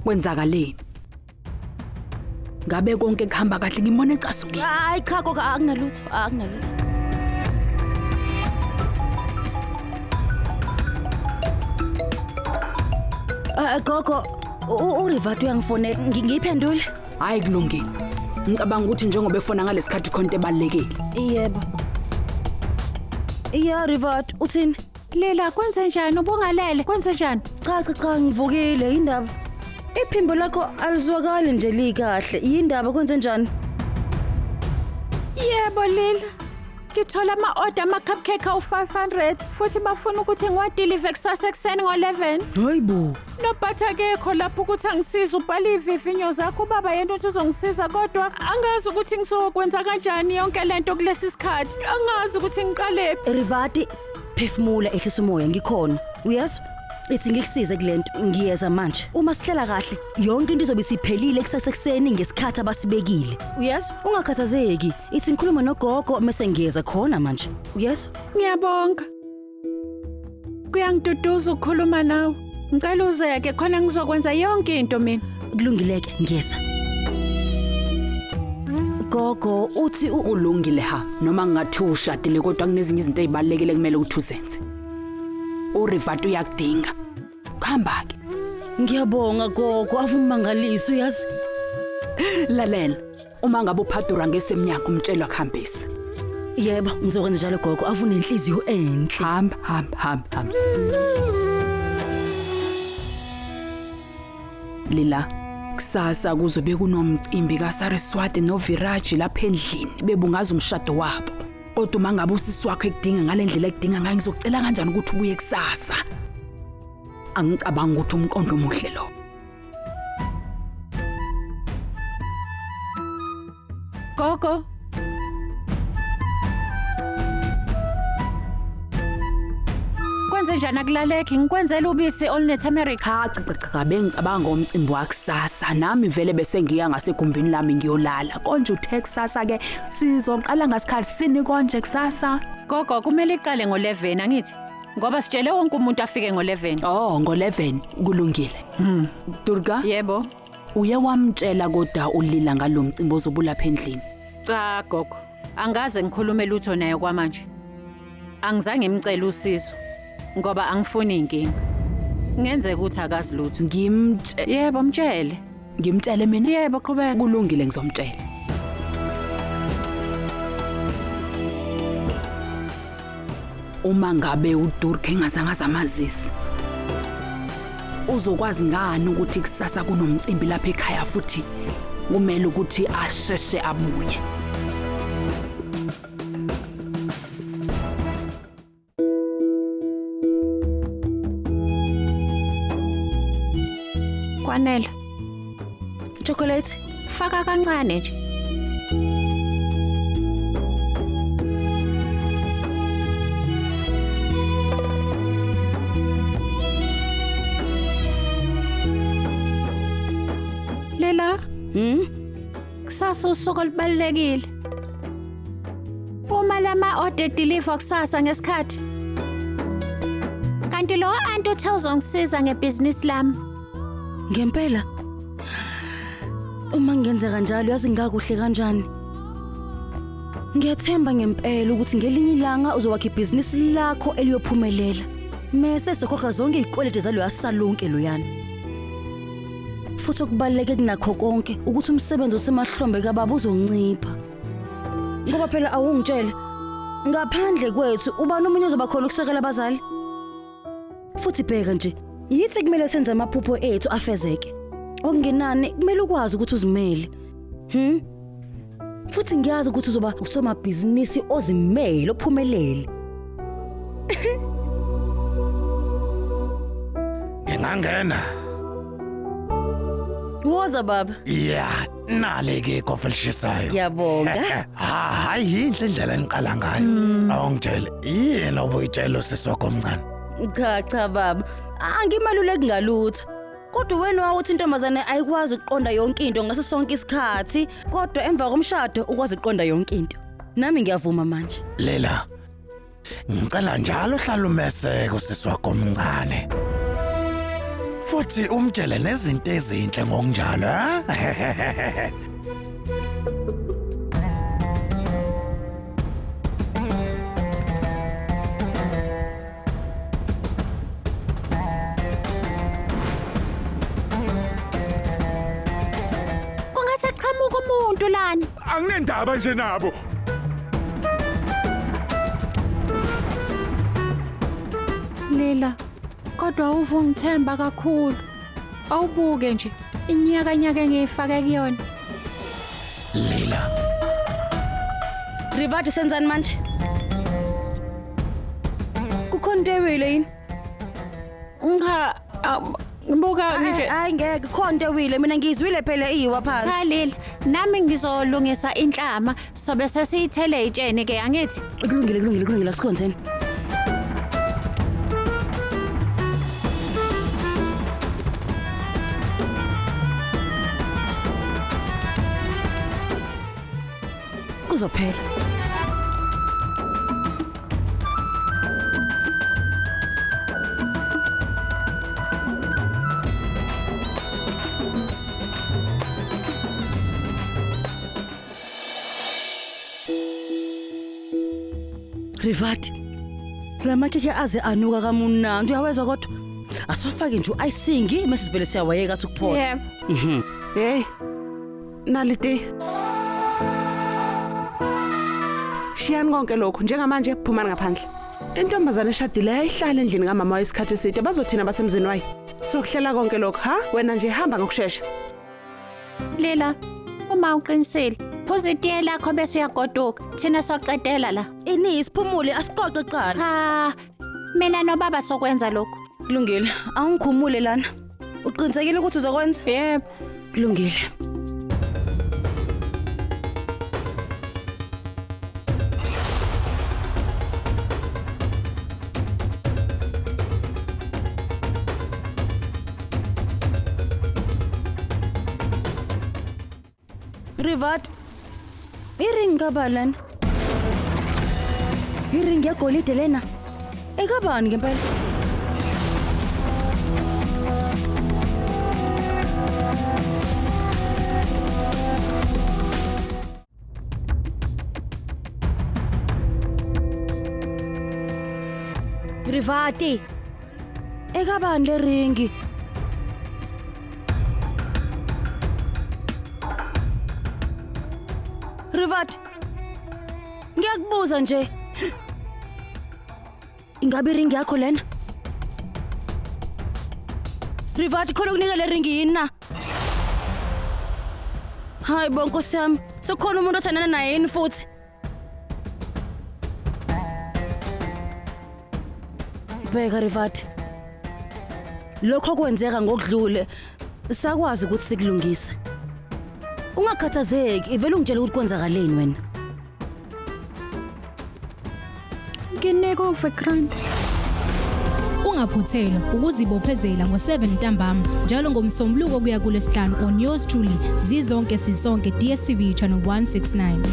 Kwenzakaleni? Ngabe konke kuhamba kahle ngimona ecasukile. Hayi cha gogo akunalutho, akunalutho. Ah gogo, uRivat uyangifonela, ngiyiphendule. Hayi kulungile. Ngicabanga ukuthi njengoba efona ngalesikhathi khona into ebalulekile. Yebo. Ya Rivat, uthini? Lila kwenze njani ubungalele kwenze njani? Cha cha cha ngivukile indaba. Iphimbo lakho alizwakali nje likahle. Yindaba kwenze njani? Yebo Lila. Ngithola ama-order ama-cupcake awu-500 futhi bafuna ukuthi ngiwadilive kusasa ekuseni ngo-11. Hayibo. Nobhathi akekho lapho ukuthi angisize ubhale iy'vivinyo zakho ubaba yena uthi uzongisiza kodwa angazi ukuthi ngizokwenza kanjani yonke le nto kulesi sikhathi. Angazi ukuthi ngiqalephi. Rivati, phefumula ehlisa umoya ngikhona. Uyezwa? Ithi ngikusize kulento ngiyeza manje. Uma sihlela kahle, yonke into izobe isiphelile kusasa ekuseni ngesikhathi abasibekile. Uyezwa? Ungakhathazeki. Ithi ngikhulume nogogo mase ngiyeza khona manje. Uyezwa? Ngiyabonga. Kuyangiduduza ukukhuluma nawe. Ngicela uzeke khona ngizokwenza yonke into mina. Kulungileke ngiyeza. Gogo uthi Kulungile ha noma ngingathi ushadile kodwa kunezinye izinto ezibalekile kumele ukuthi uzenze. uRivat uyakudinga. Kuhamba ke. Ngiyabonga gogo avumangaliso uyazi. Lalela uma ngabe uphadura ngesemnyango umtshela kuhambise. Yebo ngizokwenza njalo gogo avune inhliziyo enhle. Hamba hamba hamba hamba. Lila kusasa kuzobe kunomcimbi kaSaraswati noViraj lapha endlini bebungaza umshado wabo. Kodwa uma ngabe usisi wakho ekudinga ngalendlela ekudinga ngayo ngizocela kanjani ukuthi ubuye kusasa? Angicabangi ukuthi umqondo omuhle lo. Gogo. Kwenze njani akulaleki ngikwenzela ubisi oluneturmeric. Cha cha cha cha bengicabanga ngomcimbi wakusasa nami vele bese ngiya ngasegumbini lami ngiyolala. Konje uthe kusasa ke sizoqala ngasikhathi sini konje kusasa? Gogo kumele iqale ngo-11 angithi? Ngoba sitshele wonke umuntu afike ngo-11. Oh ngo-11 kulungile. Durga? Yebo. Uye wamtshela kodwa ulila ngalomcimbi ozobulapha endlini. Cha gogo, angaze ngikhulume lutho naye kwamanje. Angizange ngimcele usizo ngoba angifuni inkinga. Ngenzeka ukuthi akazi lutho. Ngimtshe Yebo mtshele. Ngimtshele mina? Yebo qhubeka. Kulungile ngizomtshela. Uma ngabe uDurk engazange azamazisi. Uzokwazi ngani ukuthi kusasa kunomcimbi lapha ekhaya futhi kumele ukuthi asheshe abuye. Kwanele. Chocolate. Faka kancane nje. Lela, Kusasa usuku olubalulekile. Uma lama order deliver kusasa ngesikhathi. Kanti lo anti uthe uzongisiza ngebhizinisi lami. Ngempela. Uma ngenza kanjalo yazi ngakuhle kanjani. Ngiyathemba ngempela ukuthi ngelinye ilanga uzowakha ibhizinisi lakho eliyophumelela. Mese sokhokha zonke izikweletu zaloya salonke loyana. Futhi okubaluleke kunakho konke ukuthi umsebenzi osemahlombe kababa uzoncipha. Ngoba phela awungitshele ngaphandle kwethu ubani omunye ozoba khona ukusekela abazali? Futhi bheka nje, yithi kumele senze amaphupho ethu afezeke. Okungenani kumele ukwazi ukuthi uzimele. Futhi ngiyazi ukuthi uzoba usomabhizinisi ozimele ophumelele. Ngingangena. Woza baba. Yeah, nale ke ikofi elishisayo. Ngiyabonga. Ha, hayi yinhle indlela eniqala ngayo. Awungitshele, yini obuyitshela usisi wakho omncane? Cha cha baba, angimaluleki ngalutho. Kodwa wena wawuthi intombazane ayikwazi ukuqonda yonke into ngaso sonke isikhathi, kodwa emva komshado ukwazi ukuqonda yonke into. Nami ngiyavuma manje. Lela. Ngicela njalo hlala umeseke usisi wakho omncane. Futhi umtshele nezinto ezinhle ngokunjalo, ha? Kungase qhamuka umuntu lana. Anginendaba nje nabo. Lila, kodwa uvu ngithemba kakhulu. Awubuke nje inyaka nyaka engiyifake kuyona. Lila, Rivati senzani manje? Kukhona into ewile yini? Cha, ngibuka nje. Hayi ngeke, kukhona into ewile mina ngiyizwile phela iyiwa phansi. Cha Lila, nami ngizolungisa inhlama sobe sesiyithele itsheni ke angithi. Kulungile kulungile kulungile asikhonzeni. Kuzophela. Rivati. La makhekhe aze anuka kamunandi uyawezwa kodwa. Asiwafake nje u-icing mase sivele siyawayeka athi ukuphola. Yebo. Hey. Naliti. Shiyani konke lokhu njengamanje phumani ngaphandle. Intombazane eshadile ayihlala endlini kamama wayo isikhathi eside bazothina basemzini wayo. Sokuhlela konke lokhu ha? Wena nje hamba ngokusheshsha. Lila, uma uqinisile, phuza itiye lakho bese uyagoduka. Thina soqedela la. Ini isiphumule asiqoqe kuqala. Cha, mina nobaba sokwenza lokhu. Kulungile, awungikhumule lana. Uqinisekile ukuthi uzokwenza? Yebo. Kulungile. Rivat. Iring kabani lena? Iring yegolide lena. Ekabani ngempela? Rivati. Ekabani le ringi? Rivati. Ngiyakubuza nje. Ingabe iringi yakho lena? Rivati khona ukunika le ringi yini na? Hayi bo Nkosi yami, sekukhona umuntu othandana naye yini futhi? Bheka Rivati. Lokho kwenzeka ngokudlule sakwazi ukuthi sikulungise. Ungakhathazeki, ivele ungitshele ukuthi kwenzakaleni wena. Nginike uVikrant. Ungaphuthelwa ukuzibophezela ngo-7 ntambama njalo ngomsombuluko kuya kulesihlanu on yours truly zizonke sisonke DStv channel 169.